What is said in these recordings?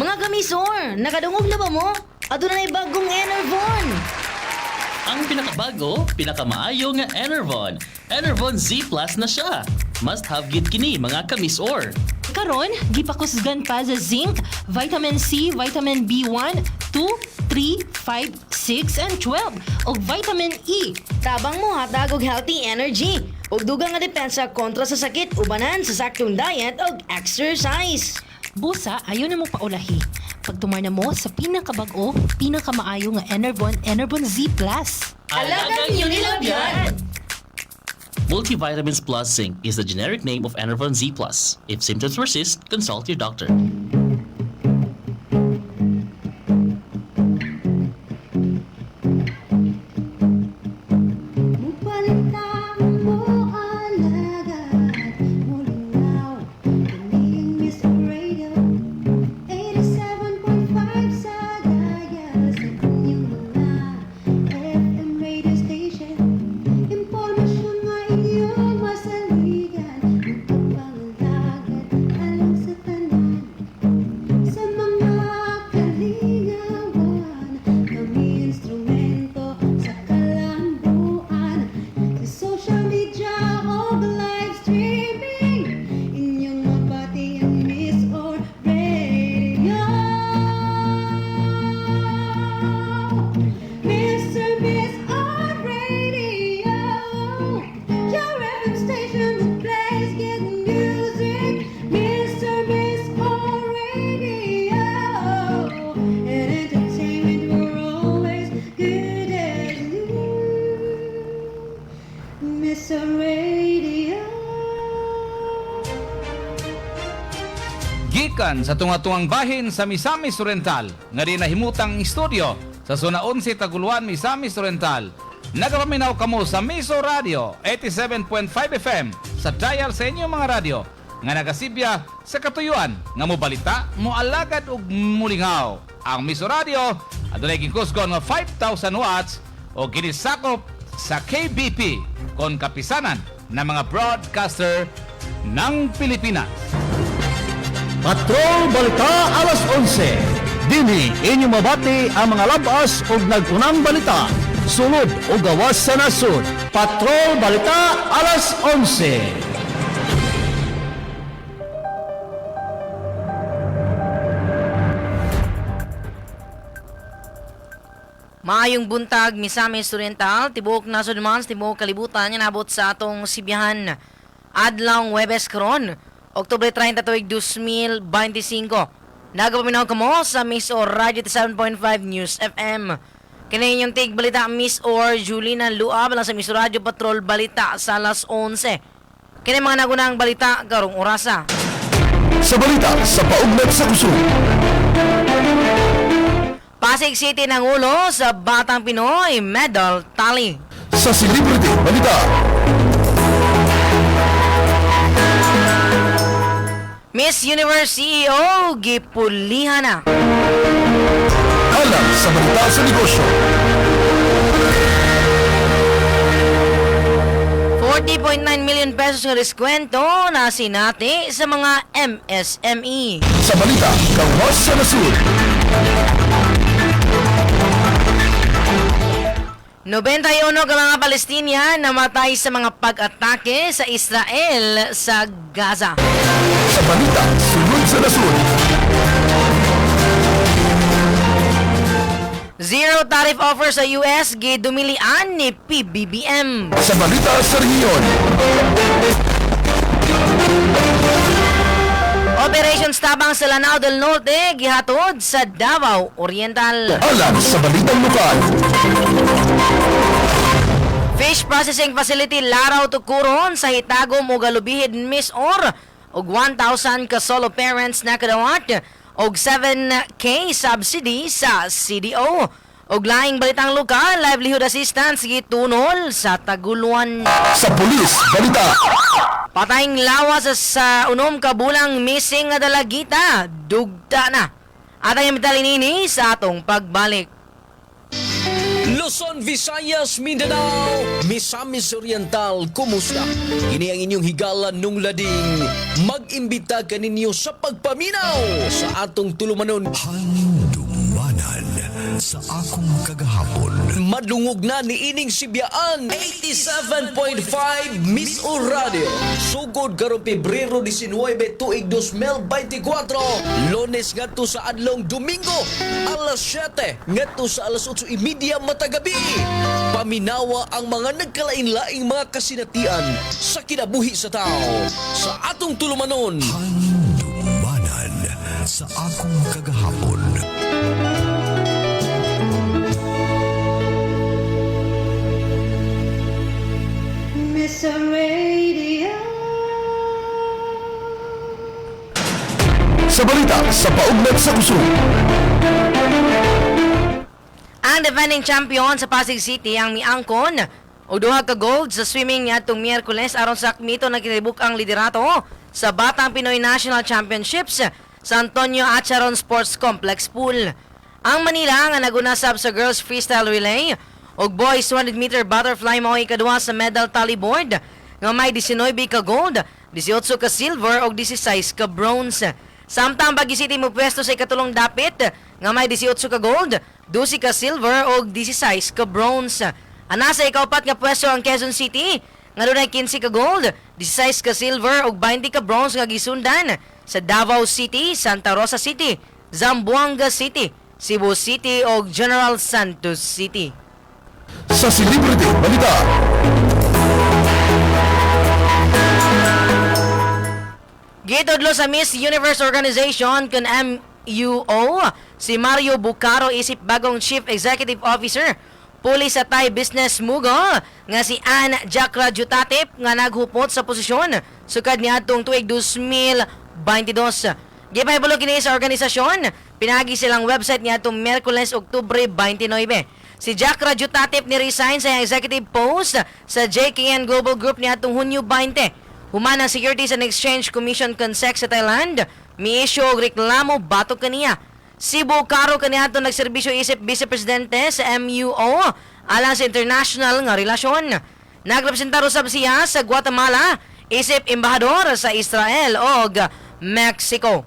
Mga kamisor, nakadungog na ba mo? Aduna na'y bagong Enervon! Ang pinakabago, pinakamaayo nga Enervon. Enervon Z Plus na siya. Must have gid kini mga kamisor. Karon, gipakusgan pa sa zinc, vitamin C, vitamin B1, 2, 3, 5, 6, and 12 ug vitamin E. Tabang mo hatag og healthy energy ug dugang nga depensa kontra sa sakit ubanan sa saktong diet ug exercise. Busa, ayaw na mo paulahi. Pagtumar na mo sa pinakabag-o, pinakamaayo nga Enervon, Enervon Z+. Alagang Unilab yan! Multivitamins Plus Zinc is the generic name of Enervon Z Plus. If symptoms persist, consult your doctor. Mupalita mo alagad, mulingaw, kining Miss Radio 87.5 sa dial sa inyong mga FM radio station. Impormasyon nga inyong masaligan, magpapangalagan alang sa tanan. Sa mga kalingawan, kami instrumento sa kalambuan. Sa social media o live streaming, inyong mabati ang Miss or Radio. Mr. Miss or Radio, your FM station that plays good music. Mr. Miss or Radio, and entertainment we're always good as new. Mr. Radio. Gikan sa tunga-tungang bahin sa Misamis Oriental, nga di nahimutang studio sa Zona 11 Taguluan, Misamis Oriental. Nagapaminaw kamo sa Miso Radio 87.5 FM sa dial sa inyong mga radyo nga nagasibya sa katuyuan nga mobalita, moalagad ug mulingaw. Ang Miso Radio adunay gikusgon nga 5,000 watts o ginisakop sa KBP kon kapisanan ng mga broadcaster ng Pilipinas. Patrol Balita alas 11. Dini inyo mabati ang mga labas og nagunang balita. Sulod o gawas sa nasod. Patrol Balita alas 11. Maayong buntag, Misamis Oriental, tibuok nasod man, tibuok kalibutan, nga nabot sa atong sibihan. Adlawng Webes karon, Oktubre 30 tuig 2025. Nagapaminaw kamo sa Miss Or Radio 7.5 News FM. Kini inyong tig balita Miss Or Julina Luab lang sa Miss Radio Patrol Balita sa alas 11. Kini mga nagunang balita karong orasa. Sa balita sa paugnat sa kusog. Pasig City nangulo sa Batang Pinoy Medal Tally. Sa Celebrity Balita. Miss Universe CEO gipulihan na. Alam sa balita sa negosyo. 40.9 million pesos nga diskwento na sinati sa mga MSME. Sa balita gawas sa nasod. 91 ka mga Palestinian namatay sa mga pag-atake sa Israel sa Gaza. Sa balita sulod sa nasod. Zero tariff offer sa US gidumilian ni PBBM. Sa balita sa rehiyon. Operation Tabang sa Lanao del Norte gihatod sa Davao Oriental. Alam sa balitang lokal. Fish processing facility Laraw Tukuron sa Hitagom ug Alubihid Miss Or og 1,000 ka solo parents na kadawat og 7K subsidy sa CDO. Og laing balitang lokal, livelihood assistance gitunol sa Taguluan. Sa pulis balita. Patayng lawas sa unom ka bulang missing nga dalagita, dugta na. At ang nini sa atong pagbalik. Luzon, Visayas, Mindanao, Misamis Oriental, kumusta? Kini ang inyong higala nung lading. Mag-imbita kaninyo sa pagpaminaw sa atong tulumanon. Handumanan sa akong kagahapon. Madlungog na ni ining Sibyaan 87.5 Miss O Radio. Sugod karong Pebrero 19 tuig 2024. Lunes ngadto sa adlong Domingo alas 7 ngadto sa alas 8:30 matagabi. Paminawa ang mga nagkalain-laing mga kasinatian sa kinabuhi sa tao. Sa atong tulumanon. Handumanan sa akong kagahapon. Mr. Radio. Sa balita sa paugnat sa kusog. Ang defending champion sa Pasig City ang miangkon og duha ka gold sa swimming niadtong Miyerkules aron sa akmito na kinibuk ang liderato sa Batang Pinoy National Championships sa Antonio Acharon Sports Complex Pool. Ang Manila nga nagunasab sa girls freestyle relay ug boys 200 meter butterfly mao ikaduha sa medal tally board nga may 19 ka gold, 18 ka silver ug 16 ka bronze. Samtang Baguio City mopwesto sa ikatulong dapit nga may 18 ka gold, 12 ka silver ug 16 ka bronze. Ana sa ikaupat nga pwesto ang Quezon City nga dunay 15 ka gold, 16 ka silver ug 20 ka bronze nga gisundan sa Davao City, Santa Rosa City, Zamboanga City, Cebu City ug General Santos City. Sa Celebrity Balita. Gitudlo sa Miss Universe Organization kun MUO si Mario Bucaro isip bagong Chief Executive Officer puli sa Thai Business Mogul nga si Ann Jakra Jutatip nga naghupot sa posisyon sukad niadtong tuig 2022. Gipahibalo kini sa organisasyon, pinagi silang website niadtong Miyerkules, Oktubre 29. Si Jack Rajutatip ni resign sa iyang executive post sa JKN Global Group niadtong Hunyo 20. Human ang Securities and Exchange Commission Consec sa Thailand, mi-issue og reklamo batok kaniya. Si Caro kaniadto nagserbisyo isip Vice Presidente sa MUO alang sa international nga relasyon. Nagrepresentar usab siya sa Guatemala isip embahador sa Israel og Mexico.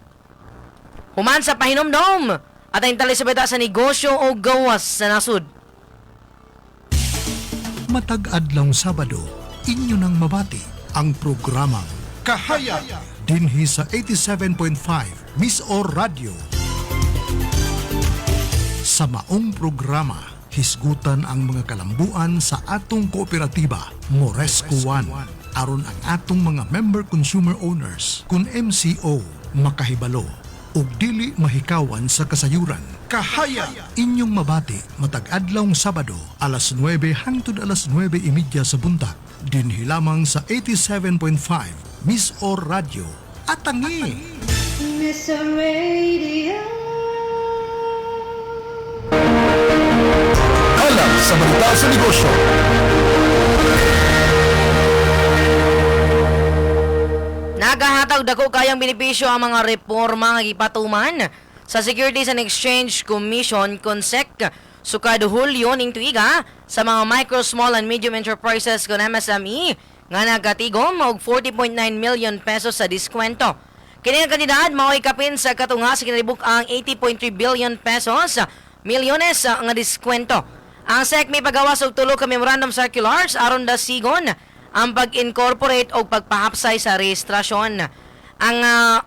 Human sa pahinomdom at ang tali sa beta sa negosyo o gawas sa nasud. Matag adlawng Sabado, inyo nang mabati ang programang Kahayag dinhi sa 87.5 Miss Or Radio. Sa maong programa, hisgutan ang mga kalambuan sa atong kooperatiba Moresco One aron ang atong mga member consumer owners kun MCO makahibalo ug dili mahikawan sa kasayuran. Kahayag! Inyong mabati matag adlawng Sabado alas 9 hangtod alas 9:30 sa buntag dinhi lamang sa 87.5 Miss Or Radio. Atangi! Mr. Radio. Alam sa balita sa negosyo. Nagahatag dako kayang benepisyo ang mga reforma nga gipatuman sa Securities and Exchange Commission CONSEC sukad Hulyo ning tuiga sa mga micro, small and medium enterprises kon MSME nga nagatigom og 40.9 million pesos sa diskwento. Kini nga kantidad mao'y kapin sa katunga sa kinalibuk ang 80.3 billion pesos milyones nga diskwento. Ang SEC may pagawas og tulo ka memorandum circulars aron dasigon ang pag-incorporate o pagpahapsay sa rehistrasyon. Ang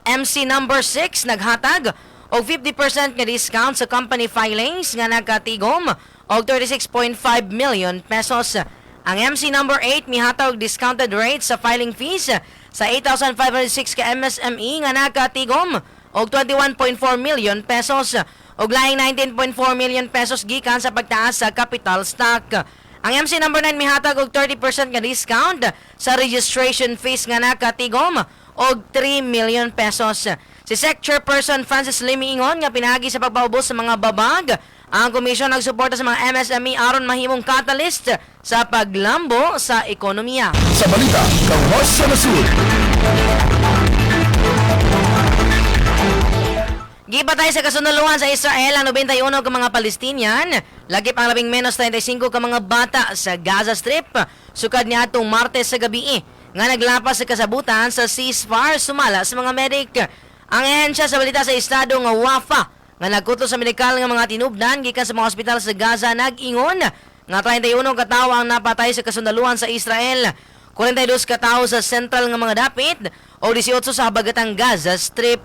MC number 6 naghatag og 50% nga discount sa company filings nga nagkatigom og 36.5 million pesos. Ang MC number 8 mihatag og discounted rate sa filing fees sa 8,506 ka MSME nga nagkatigom og 21.4 million pesos ug laing 19.4 million pesos gikan sa pagtaas sa capital stock. Ang MC number 9 mihatag og 30% nga discount sa registration fees nga nakatigom og 3 million pesos. Si SEC Chairperson Francis Lim ingon nga pinaagi sa pagpaubos sa mga babag ang komisyon nagsuporta sa mga MSME aron mahimong catalyst sa paglambo sa ekonomiya. Sa balita, gawas sa nasud. Gipatay sa kasundaluhan sa Israel ang 91 ka mga Palestinian, lagip ang labing menos 35 ka mga bata sa Gaza Strip, sukad niadtong Martes sa gabi nga naglapas sa kasabutan sa ceasefire sumala sa mga medic. Ang ehensya sa balita sa estado nga Wafa nga nagkutlo sa medikal nga mga tinubdan gikan sa mga ospital sa Gaza nag-ingon nga 31 ka tawo ang napatay sa kasundaluhan sa Israel. 42 ka tawo sa central nga mga dapit o 18 sa habagatang Gaza Strip.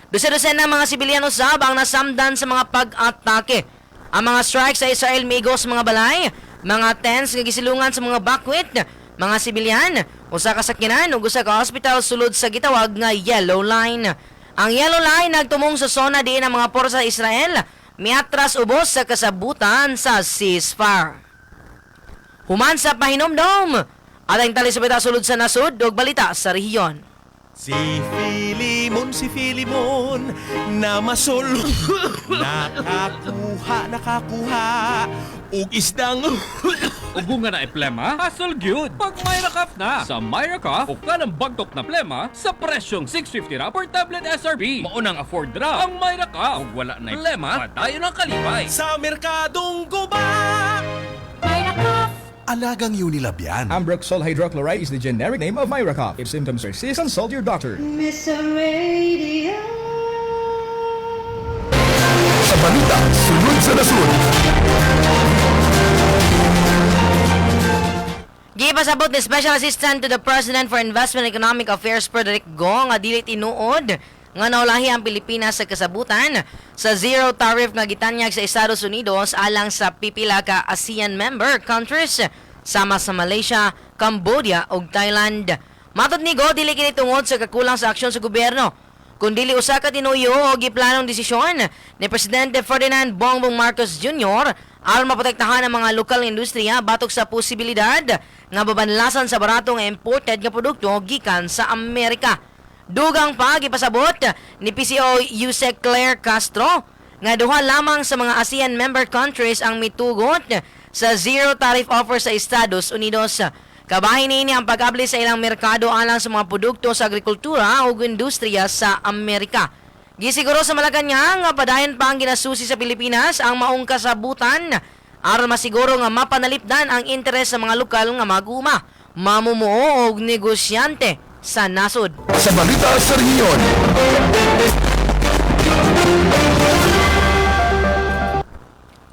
Dose-dose na mga sibilyan usab ang nasamdan sa mga pag-atake. Ang mga strikes sa Israel miigos mga balay, mga tents nga gisilungan sa mga bakwit, mga sibilyan, usa ka sakyanan ug usa ka hospital sulod sa gitawag nga Yellow Line. Ang Yellow Line nagtumong sa zona diin ang mga porsa sa Israel miatras ubos sa kasabutan sa ceasefire. Human sa pahinomdom, atang tali sa balita sulod sa nasod ug balita sa rehiyon. Si Filimon, si Filimon na masol. Nakakuha, nakakuha og isdang Ugo nga na plema, hasol gyud. Pag Myra Cough na. Sa Myra Cough, ukan ang bagtok na plema sa presyong 650 ra per tablet SRP. Maunang afford ra ang Myra Cough. Ug wala na plema, padayon ang kalipay. Sa merkadong guba. Alagang Unilab yan. Ambroxol hydrochloride is the generic name of Myracof. If symptoms persist, consult your doctor. Mr. Radio. Sa balita, sulod sa nasod. Gipasabot ni Special Assistant to the President for Investment and Economic Affairs Frederick Go nga dili tinuod nga naulahi ang Pilipinas sa kasabutan sa zero tariff nga gitanyag sa Estados Unidos alang sa pipila ka ASEAN member countries sama sa Malaysia, Cambodia ug Thailand. Matod ni Go, dili kini tungod sa kakulang sa aksyon sa gobyerno kundili usa ka tinuyo o giplanong desisyon ni Presidente Ferdinand Bongbong Marcos Jr. aron maprotektahan ang mga lokal nga industriya batok sa posibilidad nga babanlasan sa barato nga imported nga produkto gikan sa Amerika. Dugang pa gipasabot ni PCO Yusek Claire Castro nga duha lamang sa mga ASEAN member countries ang mitugot sa zero tariff offer sa Estados Unidos. Kabahin niini ang pag-abli sa ilang merkado alang sa mga produkto sa agrikultura ug industriya sa Amerika. Gisiguro sa Malacañang nga padayon pa ang ginasusi sa Pilipinas ang maong kasabutan aron masiguro nga mapanalipdan ang interes sa mga lokal nga mag-uuma, mamumuo og negosyante sa nasod. Sa balita sa rehiyon.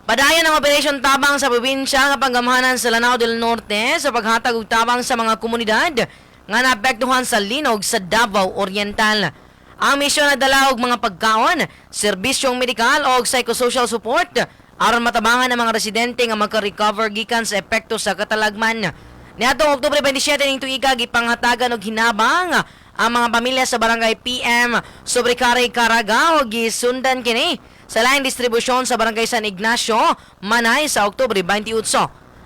Padayon ang Operation Tabang sa probinsya nga panggamhanan sa Lanao del Norte sa paghatag og tabang sa mga komunidad nga naapektuhan sa linog sa Davao Oriental. Ang misyon na dala og mga pagkaon, serbisyong medikal o psychosocial support aron matabangan ang mga residente nga maka-recover gikan sa epekto sa katalagman. Niadtong Oktubre 27 ning tuiga gipanghatagan og hinabang ang mga pamilya sa barangay PM Sobrekare Caraga o gisundan kini sa laing distribusyon sa barangay San Ignacio, Manay sa Oktubre 28.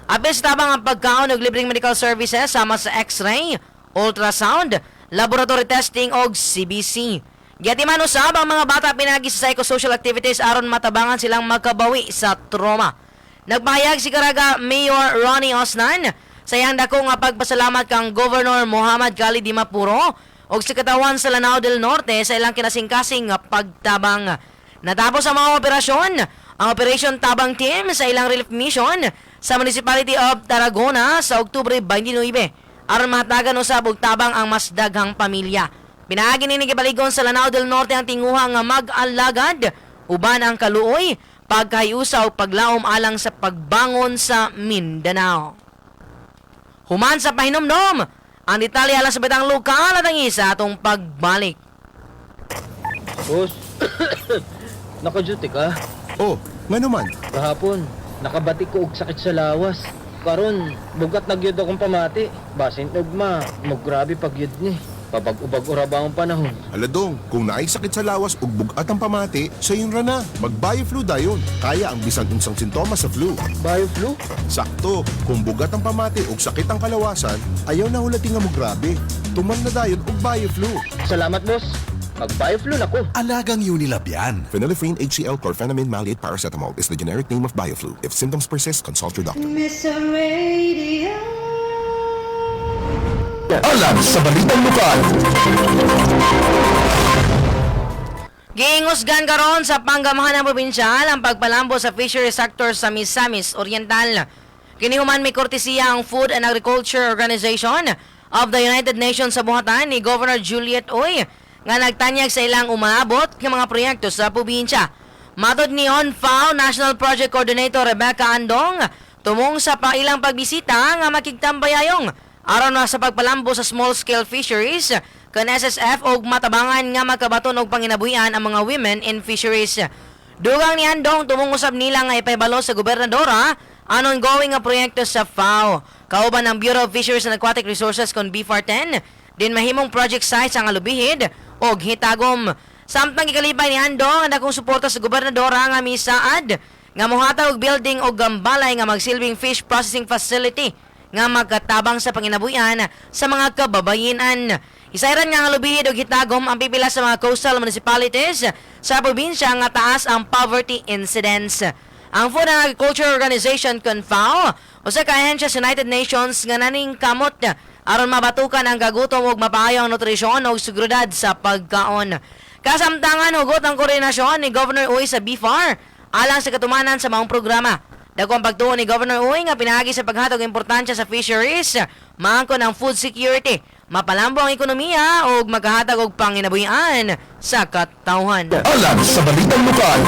Apil sa tabang ang pagkaon og libreng medical services sama sa X-ray, ultrasound, laboratory testing og CBC. Giatiman usab ang mga bata pinagi sa psychosocial activities aron matabangan silang makabawi sa trauma. Nagpahayag si Caraga Mayor Ronnie Osnan sa iyang dako nga pagpasalamat kang Governor Muhammad Khalid Dimapuro ug sa katawan sa Lanao del Norte sa ilang kinasingkasing nga pagtabang. Natapos ang mga operasyon, ang Operation Tabang Team sa ilang relief mission sa Municipality of Tarragona sa Oktubre 29 aron mahatagan usab og tabang ang mas daghang pamilya. Pinaagi ni gibaligon sa Lanao del Norte ang tinguha nga mag-alagad uban ang kaluoy, pagkahiusa o paglaom alang sa pagbangon sa Mindanao. Human sa pahinomdom, ang detalye alang sa betang lokal at ang isa atong pagbalik. Boss, naka-duty ka? Oh, ngano man? Kahapon, nakabati ko og sakit sa lawas. Karon, bugat na gyud akong pamati. Basin ugma, mugrabe pag gyud ni. Pabag-ubag ura ba ang panahon? Aladong, kung naay sakit sa lawas ug bugat ang pamati, sayon ra na. Mag-Bioflu dayon. Kaya ang bisan unsang sintomas sa flu. Bioflu? Sakto, kung bugat ang pamati ug sakit ang kalawasan, ayaw na hulati nga mo grabe. Tuman na dayon og Bioflu. Salamat, boss. Mag-Bioflu na ko. Alagang Unilab yan. Phenylephrine HCl chlorphenamine maleate paracetamol is the generic name of Bioflu. If symptoms persist, consult your doctor. Mr. Radio. Alam sa balitang lokal. Giingusgan karon sa Panggamahan ng Probinsyal ang pagpalambo sa fishery sector sa Misamis Oriental. Kini human may kortesiya ang Food and Agriculture Organization of the United Nations sa buhatan ni Governor Juliet Uy nga nagtanyag sa ilang umaabot nga mga proyekto sa probinsya. Matod ni FAO National Project Coordinator Rebecca Andong, tumong sa pailang pagbisita nga makigtambayayong aron na sa pagpalambo sa small scale fisheries kan SSF og matabangan nga makabaton og panginabuhian ang mga women in fisheries. Dugang ni Andong, tumong usab nila nga ipahibalo sa gobernadora ang ongoing nga proyekto sa FAO kauban ng Bureau of Fisheries and Aquatic Resources kon BFAR 10 din mahimong project sites ang Alubijid og Hitagom. Samtang gikalipay ni Andong ang dakong suporta sa gobernadora nga misaad nga mohatag og building og gambalay nga magsilbing fish processing facility nga magkatabang sa panginabuhian sa mga kababayenan. Isayran nga ang Alubijid og Hitagom ang pipila sa mga coastal municipalities sa probinsya nga taas ang poverty incidence. Ang Food and Agriculture Organization kon FAO, usa ka ahensya sa United Nations nga naning kamot aron mabatukan ang kagutom ug mapaayo ang nutrisyon ug seguridad sa pagkaon. Kasamtangan, hugot ang koordinasyon ni Governor Uy sa BFAR alang sa katumanan sa maong programa. Dako ang pagtuon ni Governor Uy nga pinaagi sa paghatag og importansya sa fisheries, maangkon ang food security, mapalambo ang ekonomiya ug makahatag og panginabuhian sa katawhan. Alam sa balitang lokal.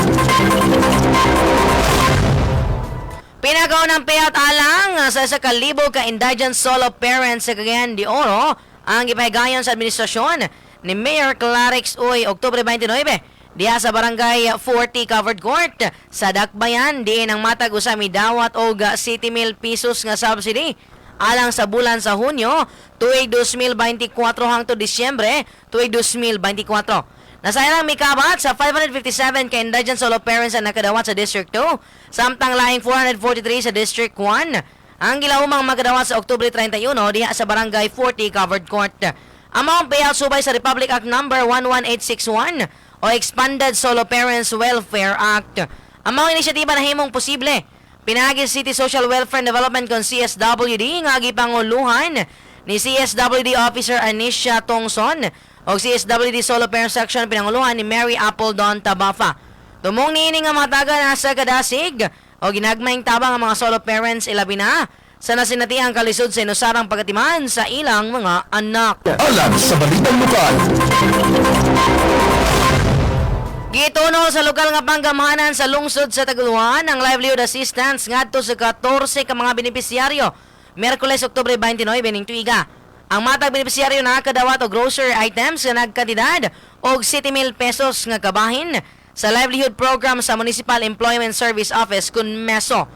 Pinakaunang payout alang sa 1,000 ka indigent solo parents sa Cagayan de Oro ang gipahigayon sa administrasyon ni Mayor Clarix Uy, Oktubre 29, diha sa Barangay 40 Covered Court sa Dakbayan, diin ang matag usa midawat og 7,000 pesos nga subsidy alang sa bulan sa Hunyo tuig 2024 hangtod Disyembre tuig 2024. Nasayang mikabat sa 557 ka indigent solo parents ang nakadawat sa District 2, samtang laing 443 sa District 1. Ang gilaumang makadawat sa Oktubre 31 diha sa Barangay 40 Covered Court. Ang maong payout subay sa Republic Act Number 11861 o Expanded Solo Parents Welfare Act. Ang mga inisyatiba na himong posible pinaagi sa City Social Welfare and Development kon CSWD nga gipanguluhan ni CSWD Officer Anisha Tongson o CSWD Solo Parent Section pinanguluhan ni Mary Apple Don Tabafa. Tumong niini nga mataga nasa kadasig o ginagmayng tabang ang mga solo parents, ilabi na sa nasinatiang kalisod sa inusarang pagatiman sa ilang mga anak. Alam sa balitang lokal. Gituno sa lokal nga panggamhanan sa lungsod sa Taguluan ang livelihood assistance ngadto sa 14 ka mga benepisyaryo Miyerkules, Oktubre 29 ning tuiga. Ang matag benepisyaryo nakadawat og grocery items nga nagkantidad og 7,000 pesos nga kabahin sa livelihood program sa Municipal Employment Service Office kun MESO.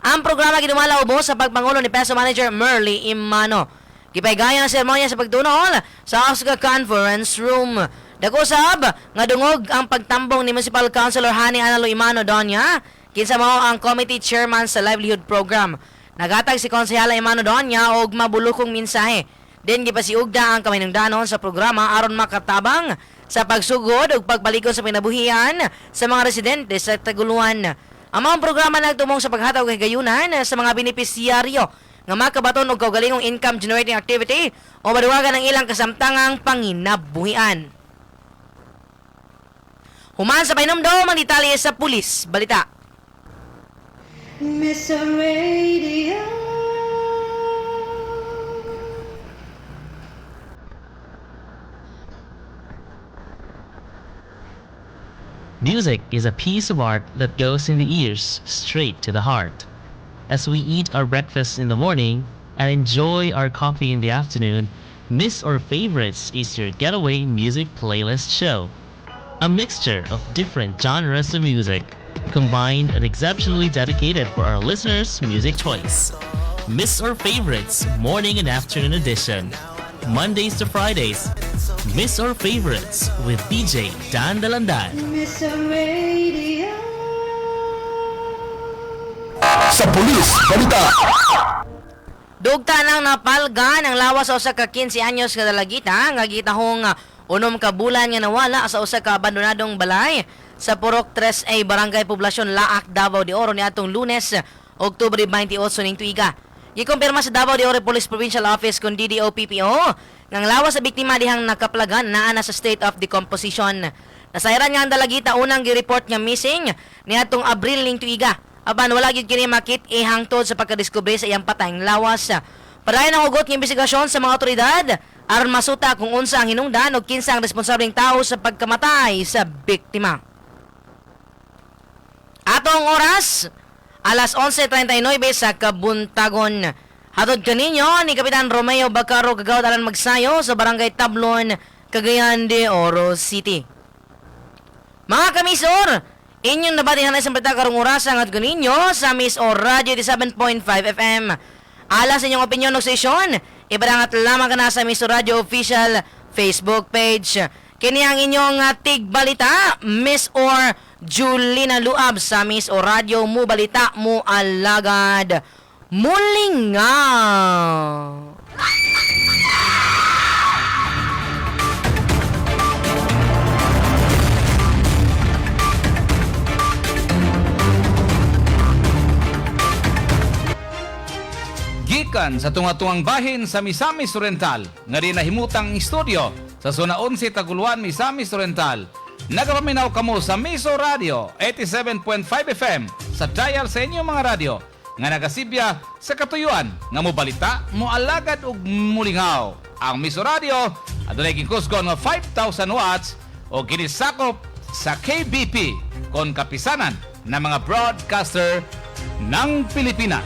Ang programa gidumala ubos sa pagpangulo ni PESO Manager Merly Imano. Gipahigayon ang seremonya sa pagtunol sa Oscar Conference Room. Dako sab nga dungog ang pagtambong ni Municipal Councilor Hani Analo Imano Donya, kinsa mao ang committee chairman sa livelihood program. Nagatag si Konsehala Imano Donya og mabulukong mensahe. Din gipasiugda ang kaminungdanon sa programa aron makatabang sa pagsugod ug pagbalikon sa pinabuhian sa mga residente sa Taguluan. Ang mga programa nagtumong sa paghatag og higayunan sa mga benepisyaryo nga makabaton og kaugalingong income generating activity o maduwagan ang ilang kasamtangang panginabuhian. Human sa pahinomdom ang detalye sa pulis. Balita. Miss Radio. Music is a piece of art that goes in the ears straight to the heart. As we eat our breakfast in the morning and enjoy our coffee in the afternoon, Miss or Favorites is your getaway music playlist show. A mixture of different genres of music, combined and exceptionally dedicated for our listeners' music choice. Miss or Favorites Morning and Afternoon Edition. Mondays to Fridays. Miss or Favorites with DJ Dan Dalandan. Miss Radio. Sa pulis balita. Dugta nang napalga ng lawas sa usa ka 15 anyos nga dalagita nga gitahong 6 ka bulan nga nawala sa usa ka abandonadong balay sa Purok 3A, Barangay Poblasyon, Laak, Davao de Oro niadtong Lunes, Oktubre 28 ning tuiga. Gikumpirma sa Davao de Oro Police Provincial Office kun DDOPPO nga ang lawas sa biktima dihang nakaplagan naa na sa state of decomposition. Nasayran nga ang dalagita unang gi-report nga missing niadtong Abril ning tuiga. Apan wala gyud kini makit-i hangtod sa pagkadiskubre sa iyang patayng lawas. Padayon ang hugot ng investigasyon sa mga otoridad aron masuta kung unsa ang hinungdan o kinsa ang responsableng tao sa pagkamatay sa biktima. Atong oras, alas 11:39 sa Kabuntagon. Hatod kaninyo ni Kapitan Romeo Bacaro Kagawad Alan Magsayo sa Barangay Tablon, Cagayan de Oro City. Mga kamisor, inyong nabatihan na isang balita karong orasa nga kaninyo sa MisOr Radio 87.5 FM. Alang sa inyong opinion o sesyon, ipadangat lamang ka na sa MisOr Radio official Facebook page. Kini ang inyong tigbalita, MisOr Julina Luab sa MisOr Radio, mo balita mo alagad. Mulingaw! Gikan sa tunga-tungang bahin sa Misamis Oriental, nga di nahimutang studio sa Zona 11 Taguluan, Misamis Oriental. Nagapaminaw kamo sa Miso Radio 87.5 FM sa dial sa inyong mga radyo nga nagasibya sa katuyuan nga mobalita, moalagad ug mulingaw. Ang Miso Radio adunay gikusgon nga 5,000 watts o ginisakop sa KBP kon kapisanan ng mga broadcaster ng Pilipinas.